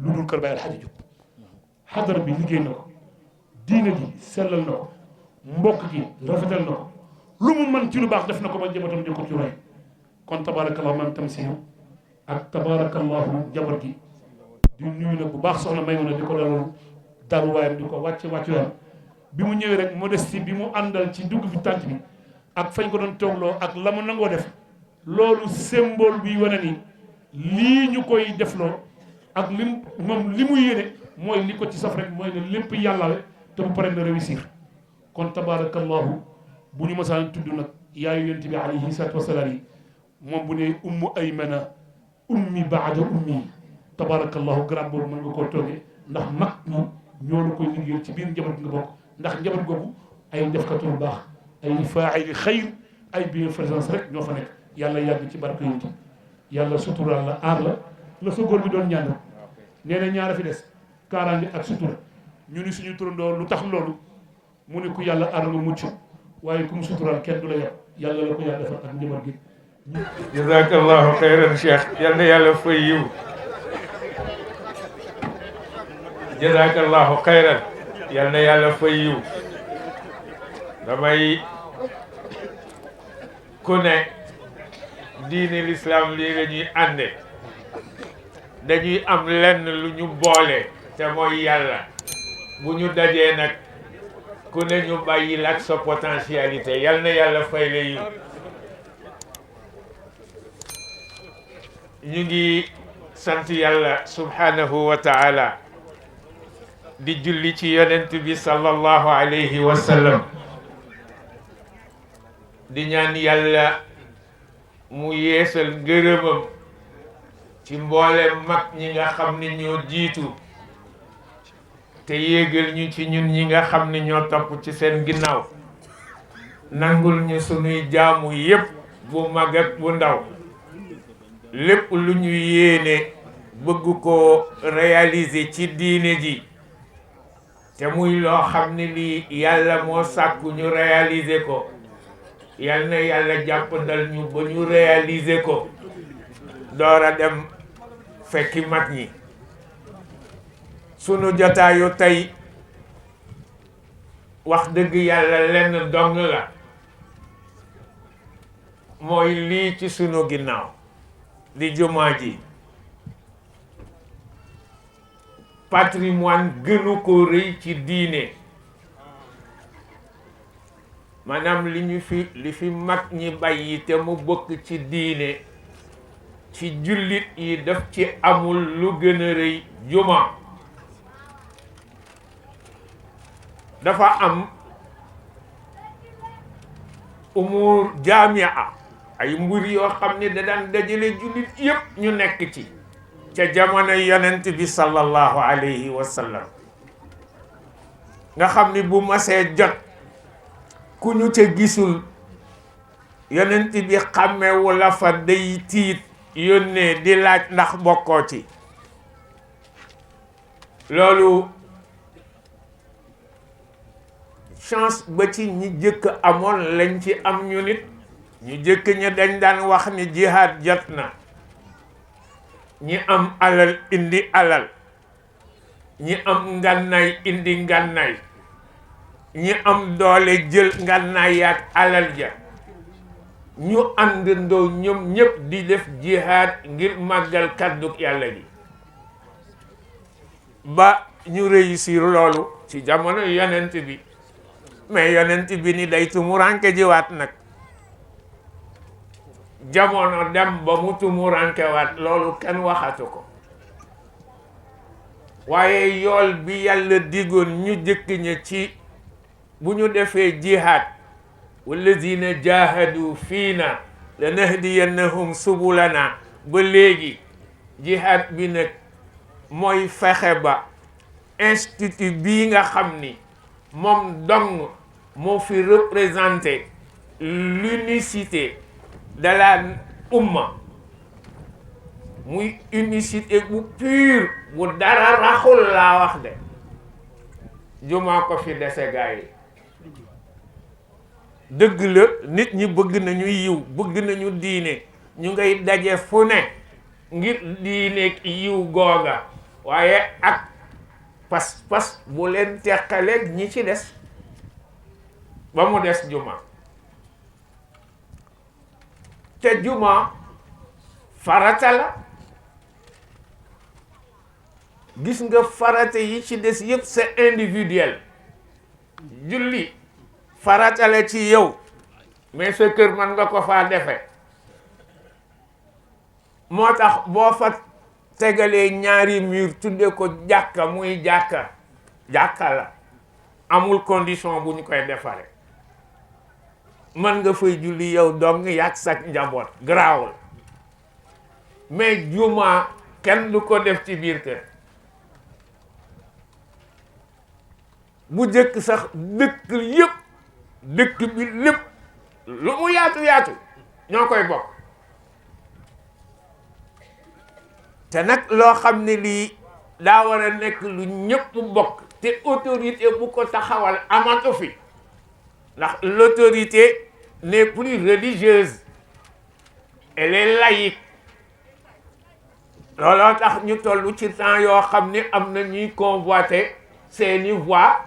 lu dul kër Baye El Hadji Diop xadara bi liggéey na ko diine ji sellal na ko mbokk gi rafetal na ko lu mu mën ci lu baax def na ko ba njabootam di ko ci roy kon tabaarakallahu man Tamsir ak tabaarakallahu jabar gi di nuyu nag bu baax soxna Maymuna di ko dalal daluwaayam di ko wàcce yoon bi mu ñëwee rek modestie bi mu àndal ci dugg bi tànt bi ak fañ ko doon toogloo ak la mu nangoo def loolu symbole bi wane ni lii ñu koy defloo ak lim moom li mu yéene mooy li ko ci saf rek mooy ne lépp yàlla la te bu pare na réussir kon tabaarakallahu bu ñu masaan tudd nag yaayu yonent bi alayhi salaatu wasalaam yi moom bu ne ummu aymana ummi baada ummi tabaarakallahu grade boobu mën nga koo toogee ndax mag ñi ñoo la koy liggéeyal ci biir njaboot nga bokk ndax njaboot googu ay defkatu lu baax ay faa'ili xayr ay bienfaisance rek ñoo fa nekk yàlla yàgg ci barke yonent yàlla suturaal la aar la sa góor bi doon ñaan nee na ñaara fi des kaaraange ak sutura ñu ni suñu turandoo lu tax loolu mu ne ku yàlla aar nga mucc waaye ku mu suturaal kenn du la yab yàlla la ko yàlla defal ak njaboot gi. jazakallahu xayran cheikh yal na yàlla fay yiw jazakallahu xayran yal na yàlla fay yiw damay ku ne diine l'islam lii la ñuy ànde dañuy am lenn lu ñu boole te mooy yàlla bu ñu dajee nag ku ne ñu bàyyi la ak sa potentialité yal na yàlla fay la yiw ñu ngi sant yàlla subhanahu wa taala di julli ci yonent bi sallallahu alayhi wa sallam di ñaan yàlla mu yeesal ngërëmam ci mboolem mag ñi nga xam ni ñoo jiitu te yéegal ñu ci ñun ñi nga xam ni ñoo topp ci seen ginnaaw nangul ñu sunuy jaamu yépp bu mag ak bu ndaw lépp lu ñu yéene bëgg ko réaliser ci diine ji te muy loo xam ne lii yàlla moo sàkku ñu réaliser ko yal na yàlla jàppandal ñu ba ñu réaliser ko door a dem fekki mag ñi sunu jotaayu tey wax dëgg yàlla lenn dong la mooy lii ci sunu ginnaaw di jumaa ji patrimoine gënu ko rëy ci diine maanaam li fi mag ñi bàyyi te mu bokk ci diine ci jullit yi daf ci amul lu gën a rëy juma dafa am umur jaamia ay mbir yoo xam ne da daan dajale jullit yépp ñu nekk ci ca jamono yonent bi sallallahu alayhi wa sallam nga xam ni bu masee jot ku ñu ca gisul yonent bi xàmmewu la fa day tiit yónnee di laaj ndax bokkoo ci loolu chance ba ci ñi jëkk amoon lañ ci am ñu nit ñu jëkk ñi dañ daan wax ni jihaad jot na ñi am alal indi alal ñi am ngànnaay indi ngànnaay ñi am doole jël ngànnaay ak alal ja ñu àndandoo ñoom ñëpp di def jihaad ngir màggal kàddug yàlla gi ba ñu réussir loolu ci jamono yonent bi mais yonent bi ni day tumuranke jiwaat nag jamono dem ba mu tumuranke waat loolu kenn waxatu ko waaye yool bi yàlla digoon ñu jëkk ña ci bu ñu defee jihaad wallazina jahadu fiina lanahdiyannahum subulana ba léegi jihaad bi nag mooy fexe ba institut bii nga xam ni moom dong moo fi représenté l'unicité de la umma muy unicité bu pure bu dara raxul laa wax de jumaa ko fi dese gaa yi dëgg la nit ñi bëgg nañu yiw bëgg nañu diine ñu ngay daje fu ne ngir diine yiw googa waaye ak pas-pas bu leen teqaleeg ñi ci des ba mu des juma te juma farata la gis nga farata yi ci des yëpp c'est individuel julli farata la ci yow mais sa kër mën nga ko faa defe moo tax boo fa tegalee ñaari mur tudde ko jàkka muy jàkka la amul condition bu ñu koy defare mën nga fay julli yow dong yàgg sak njaboot garaawul mais juma kenn du ko def ci biir kër bu jëkk sax dëkk yëpp dëkk bi lépp lu mu yaatu ñoo koy bokk te nag loo xam ne lii daa war a nekk lu ñëpp bokk te autorité bu ko taxawal amatu fi ndax l'autorité n'est plus religieuse elle est laïque looloo tax ñu toll ci temps yoo xam ne am na ñuy convoiter seeni voix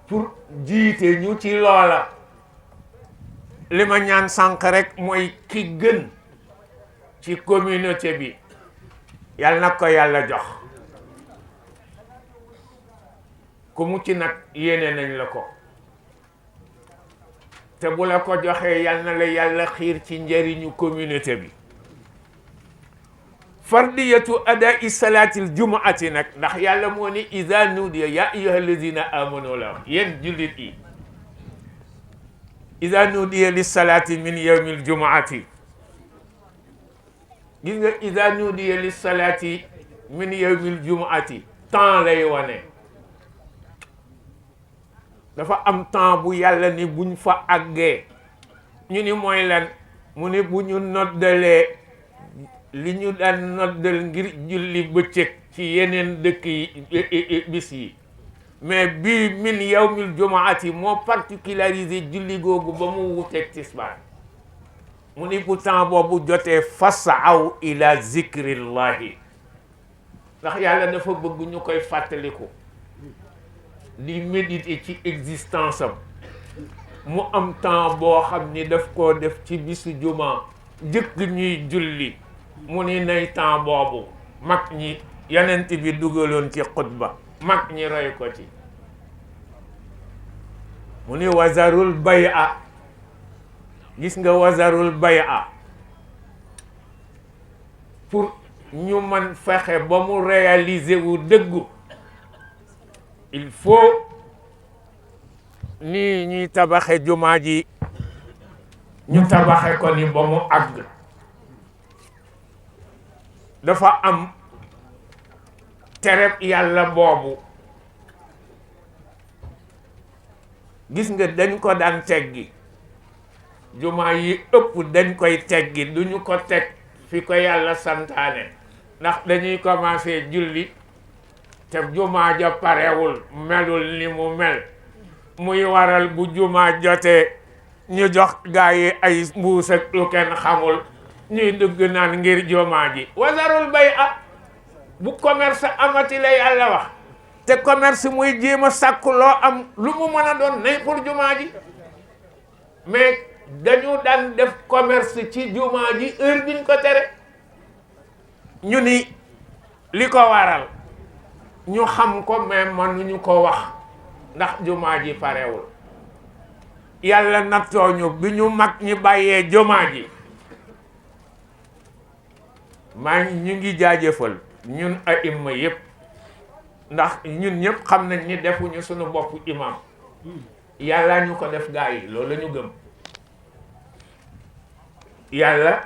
pour jiite ñu ci loola li ma ñaan sànq rek mooy ki gën ci communauté bi yàlla na ko yàlla jox ku mu ci nag yéene nañ la ko te bu la ko joxee yàlla na la yàlla xiir ci njëriñu communauté bi fardiyatu adai salaatil jumuati nag ndax yàlla moo ni iza nudiya ya ayyuha alladina amanu la wax yéen jullit yi iza nudiya li salaati min yawmil jumuati gis nga iza nudiya li salaati min yawmil jumuati temps lay wane dafa am temps bu yàlla ni buñ fa àggee ñu ni mooy lan mu ni bu ñu noddalee li ñu daan noddal ngir julli bëccëg ci yeneen dëkk yi bis yi mais bii min yawmil jumaati moo particularisé julli googu ba mu wuteeg tisbaar mu ni bu temps boobu jotee fasaw ila zikrillahi ndax yàlla dafa bëgg ñu koy fàttaliku di méditer ci existence am mu am temps boo xam ni daf koo def ci bisu juma jëkk ñuy julli mu ni nay temps boobu mag ñi yonent bi dugaloon ci xutba mag ñi roy ko ci mu ni wazarul bay'a gis nga wazarul bay'a pour ñu man fexe ba mu réaliser wu dëggu il faut nii ñuy tabaxe jumaa ji ñu tabaxe ko ni ba mu àgg dafa am tereb yàlla boobu gis nga dañ ko daan teggi jumaa yi ëpp dañ koy teggi duñu ko teg fi ko yàlla santaane ndax dañuy commencé julli te jumaa ja parewul melul ni mu mel muy waral bu jumaa jotee ñu jox gaa yi ay mbuus ak lu kenn xamul ñuy dugg naan ngir jumaa ji wasarul bay bu commerce amati la yàlla wax te commerce muy jéem a sàkku loo am lu mu mën a doon nay pour jumaa ji mais dañu daan def commerce ci jumaa ji heure biñ ko tere ñu ni li ko waral ñu xam ko mais mënuñu ko wax ndax jumaa ji parewul yàlla nattooñu bi ñu mag ñi bàyyee jumaa ji ñu ngi jaajëfal ñun aïmma yëpp ndax ñun ñëpp xam nañ ni defuñu suñu bopp imam yàlla ñu ko def gaa yi loolu la ñu gëm yàlla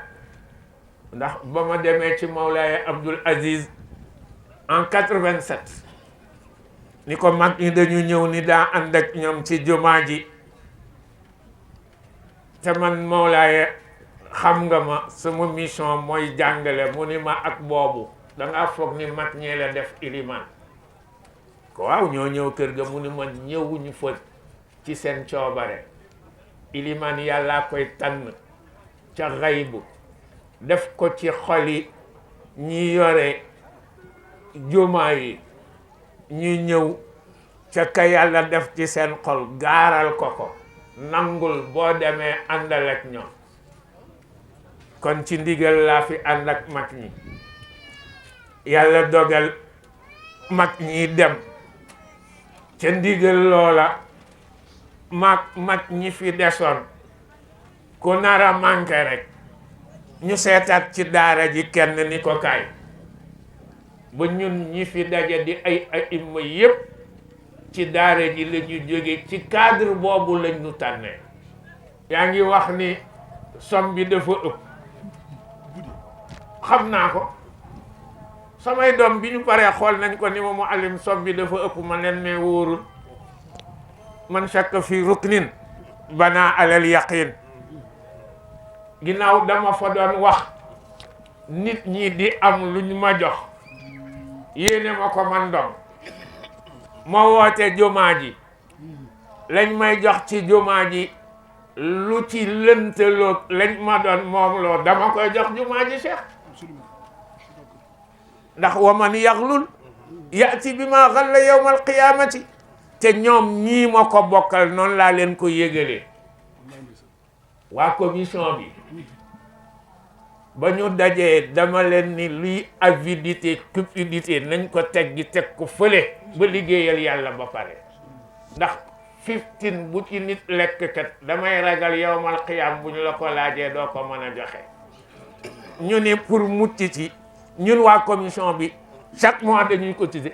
ndax ba ma demee ci Mawlaaya Abdul Aziz en 87 ni ko mag ñi dañu ñëw ni daa ànd ak ñoom ci jumaa ji te man Mawlaaya xam nga ma sama mission mooy jàngale mu ni ma ak boobu dangaa foog ni mag ñee la def iliman ko waaw ñoo ñëw kër ga mu ni ma ñëwuñu fa ci seen coobare iliman yàllaa koy tànn ca xaybu def ko ci xoli ñi yore jumaa yi ñu ñëw ca ka yàlla def ci seen xol gaaral ko nangul boo demee àndal ak ñoom kon ci ndigal laa fi ànd ak mag ñi yàlla dogal mag ñi dem ca ndigal loola mag ñi fi desoon ku nara manqué rek ñu seetaat ci daara ji kenn ni ko kaay ba ñun ñi fi daje di ay imma yépp ci daara ji la ñu jóge ci cadre boobu lañ ñu tànnee yaa ngi wax ni som bi dafa ëpp xam naa ko samay doom bi ñu paree xool nañ ko ni ma mu alim som bi dafa ëpp ma leen ne wóorul man shakka fi ruknin bana alal yaqin ginnaaw dama fa doon wax nit ñi di am lu ñu ma jox yéene ma ko man doom ma woote jumaa ji lañ may jox ci jumaa ji lu ci lëntaloog lañ ma doon moom loo dama koy jox jumaa ji Cheikh ndax wa man yaxlul yati bi ma xalla yawmal qiyaamati te ñoom ñii ma ko bokkal noonu laa leen ko yégalee waa commission bi ba ñu dajee dama leen ni luy avidité cupidité nañ ko teg gi teg ko fële ba liggéeyal yàlla ba pare ndax 15 bu ci nit lekk kat damay ragal yawmal qiyaam bu ñu la ko laajee doo ko mën a joxe ñu ne pour mucc ci ñun waa commission bi chaque mois dañuy cotiser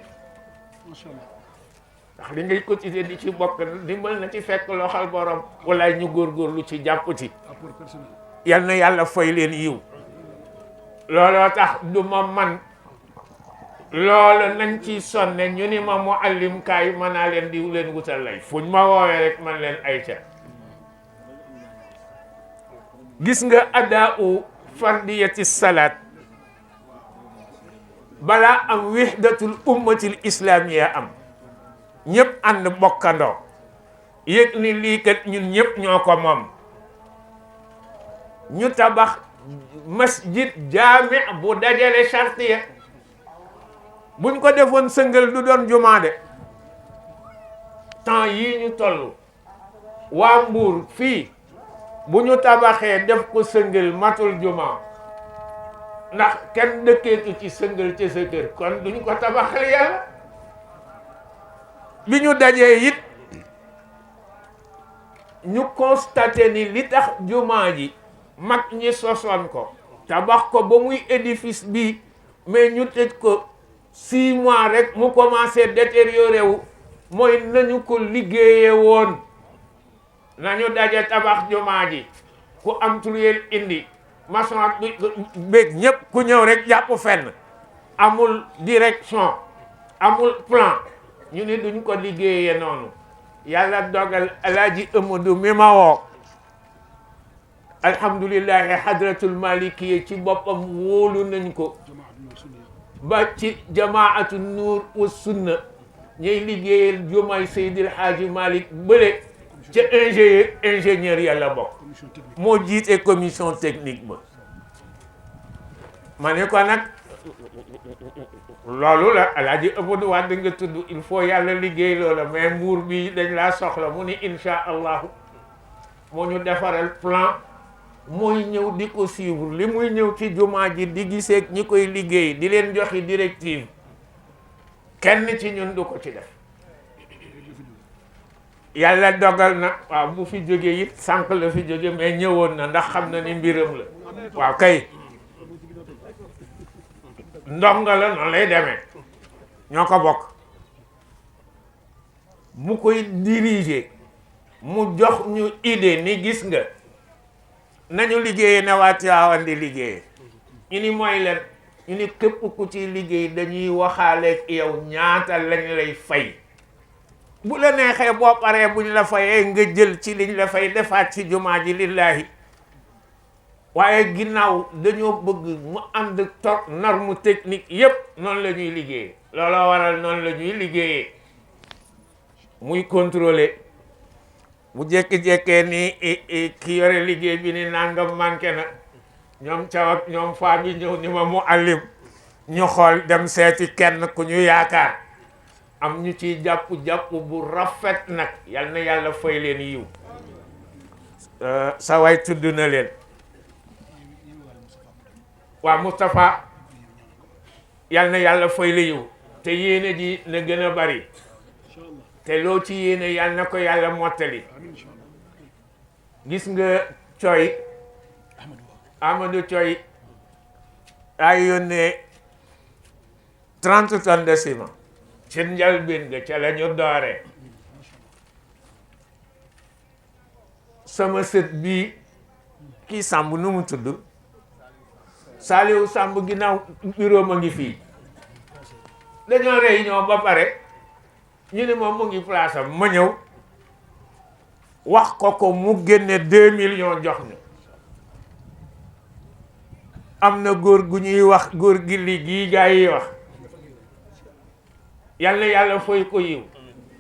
ndax li ngay cotiser di ci bokk dimbal na ci fekk loxal borom walaay ñu góorgóorlu ci jàpp ci yal na yàlla fay leen yiw looloo tax du ma man loolu nañ ci sonne ñu ni ma mu allim kaay mën naa leen di leen wutal lay fuñ ma woowee rek man leen ay ca gis nga adaa u fardiyati salaat balaa am wahdatul ummatil islamiya am ñëpp ànd bokkandoo yëg ni lii kat ñun ñëpp ñoo ko moom ñu tabax masjid jaami bu dajale chartiya buñ ko defoon sëngal du doon jumaa de temps yii ñu toll waa Mbuur fii bu ñu tabaxee def ko sëngal matul jumaa ndax kenn dëkkeetu ci sëngal ci sa kër kon duñ ko tabaxal yàlla bi ñu dajee it ñu constaté ni li tax jumaa ji mag ñi sosoon ko tabax ko ba muy édifice bi mais ñu tëj ko 6 mois rek mu commencé détérioré wu mooy nañu ko liggéeye woon nañu daje tabax jumaa ji ku am turiyel indi maçon beeg ñëpp ku ñëw rek jàpp fenn amul direction amul plan ñu ne duñ ko liggéeyee noonu yàlla dogal alaaji Amadou mi ma woo alhamdulillahi hadratul malikiya ci boppam wóolu nañ ko ba ci jamaatu nuur wa sunna ñuy liggéeyal jumaay Seydil Haaji Malick bële ca ingénieur yàlla bokk moo jiite commission technique ba ma ne ko nag loolu la alaaji Amadou Wade nga tudd il faut yàlla liggéey loola mais Mbuur bi dañ laa soxla mu ni insha allahu moo ñu defaral plan mooy ñëw di ko suivre li muy ñëw ci jumaa ji di giseeg ñi koy liggéey di leen joxi directive kenn ci ñun du ko ci def yàlla dogal na waaw bu fi jógee it sànq la fi jóge mais ñëwoon na ndax xam na ni mbiram la waaw kay ndonga la noonu lay demee ñoo ko bokk mu koy diriger mu jox ñu idée ni gis nga nañu liggéeyee na waa Tiwaawan di liggéeyee ñu ni mooy leen ñu ni képp ku ci liggéey dañuy waxaaleeg yow ñaata lañ lay fay bu la neexee boo paree buñ la fayee nga jël ci liñ la fay defaat ci jumaa ji lillaahi waaye ginnaaw dañoo bëgg mu ànd toog norme technique yépp noonu la ñuy liggéeyee looloo waral noonu la ñuy liggéeyee muy contrôler bu jékki-jékkee ni ki yore liggéey bi ni nangam manqué na ñoom caw ak ñoom faa bi ñëw ni ma mu allim ñu xool dem seeti kenn ku ñu yaakaar am ñu ciy jàpp bu rafet nag yal na yàlla fay leen yiw sa way tudd na leen waa Moustapha yal na yàlla fay la yiw te yéene ji na gën a bari te loo ci yéene yal na ko yàlla mottali gis nga Coy Amadou Coy ay yónnee 30 tonnes de ciment ci njalbeen ga ca la ñu dooree sama sët bii kii Samb nu mu tudd Saliou Samb ginnaaw bureau ma ngi fii dañoo réunion ba pare ñu ne moom mu ngi place am ma ñëw wax ko mu génne 2 millions jox ñu am na góor gu ñuy wax góor gi li gii gaa yi wax yal na yàlla fay ko yiw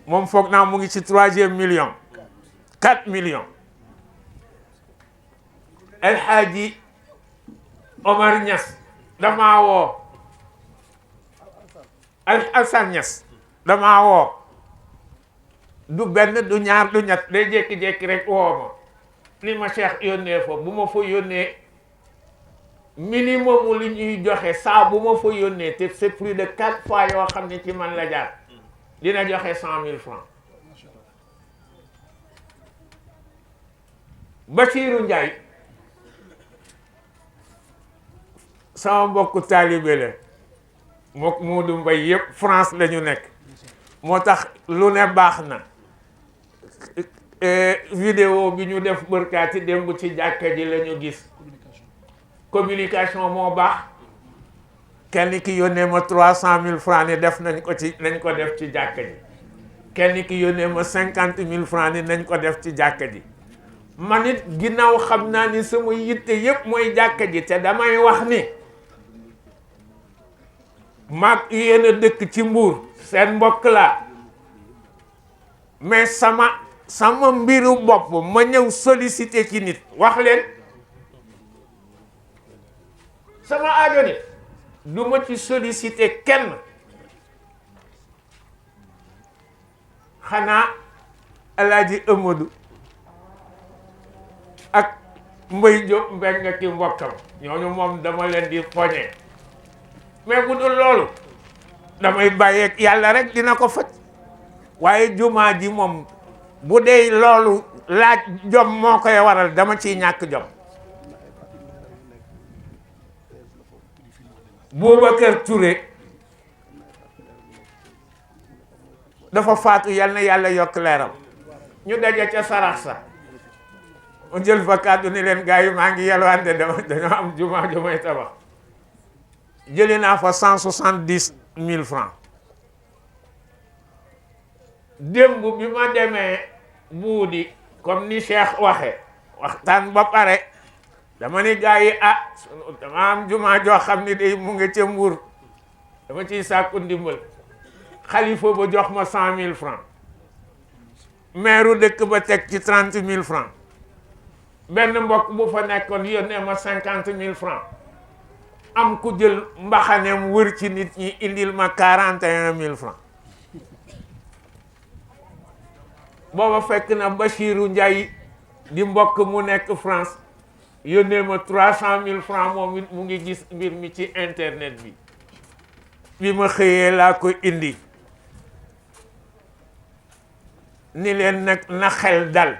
moom foog naa mu ngi ci 3e million 4 millions El Hadji Omar Niass damaa woo Alsan Niass damaa woo du benn du ñaar du ñett day jékki-jékki rek woo ma ni ma Cheikh yónnee fa bu ma fa yónnee minimum li ñuy joxe saa bu ma fa yónnee te c'est plus de 4 fois yoo xam ne ci man la jaar dina joxe 100 000 francs Bachirou Ndiaye sama mbokku taalibe la mook Moodu Mbay yëpp France la ñu nekk moo tax lu ne baax na vidéo bi ñu def bërkaati démb ci jàkka ji la ñu gis communication moo baax kenn ki yónnee ma 300 000 francs ni def nañ ko def ci jàkka ji kenn ki yónnee ma 50 000 francs ni nañ ko def ci jàkka ji man it ginnaaw xam naa ni sama yitte yëpp mooy jàkka ji te damay wax ni maag yéen a dëkk ci Mbuur seen mbokk laa mais sama mbiru bopp ma ñëw sollicité ci nit wax leen sama aajo ni du ma ci sollicité kenn xanaa Alaaji Amadou ak Mbay Jóob mbeng nga ki mbokkam ñooñu moom dama leen di poñe mais bu dul loolu damay bàyyeeg yàlla rek dina ko faj waaye jumaa ji moom bu dee loolu laaj jom moo koy waral dama ciy ñàkk jom Boubacar Touré dafa faatu yal na yàlla yokk leeram ñu daje ca sarax sa mu jël fa kàddu ni leen gars yi maa ngi yelwante dañoo am jumaa ju may tabax jëli naa fa 170 000 francs démb bi ma demee buudi comme ni Cheikh waxe waxtaan ba pare dama ni gars yi dama am jumaa joo xam ni day mu ngi ca Mbuur dama ciy sàkku ndimbal xalifa ba jox ma 100 000 francs maire dëkk ba teg ci 30 000 francs benn mbokk bu fa nekkoon yónnee ma 50 000 francs am ku jël mbaxaneem wër ci nit ñi indil ma 41 000 francs booba fekk na Bachirou Ndiaye di mbokk mu nekk France yónnee ma 300 000 francs moom it mu ngi gis mbir mi ci internet bi ma xëyee laa ko indi ni leen nag na xel dal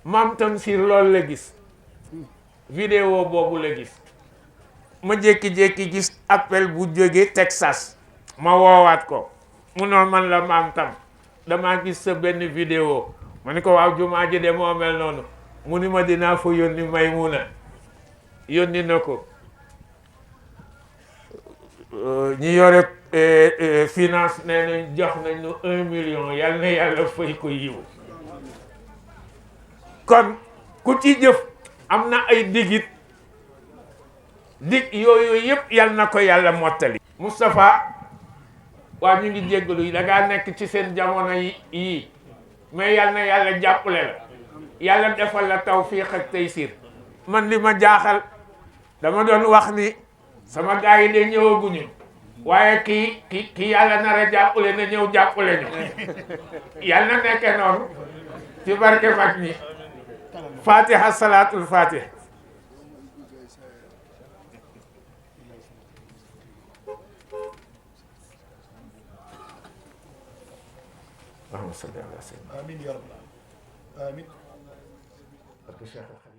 Maam Tamsir loolu la gis vidéo boobu la gis ma jékki-jékki gis appel bu jóge Texas ma woowaat ko mu noonu man la Maam Tam damaa gis sa benn vidéo ma ni ko waaw jumaa ji de moo mel noonu mu ni ma dinaa fa yónni Maymuna yónni na ko ñi yore finance nee nañ jox nañu 1 million yal na yàlla fay ko yiw kon ku ci jëf am na ay digit dig yooyu yëpp yal na ko yàlla mottali Moustapha waa ñu ngi jéggalu da ngaa nekk ci seen jamono yi mais yal na yàlla jàppale la yàlla defal la tawfiq ak taysir man li ma jaaxal dama doon wax ni sama gars yi de ñëwaguñu waaye kii yàlla nar a jàppale na ñëw jàppale ñu yàlla na nekke noonu ci barke mag ñi fatiha salaatul fatiha اللهم صل على سيدنا آمين يا رب العالمين آمين barke Cheikh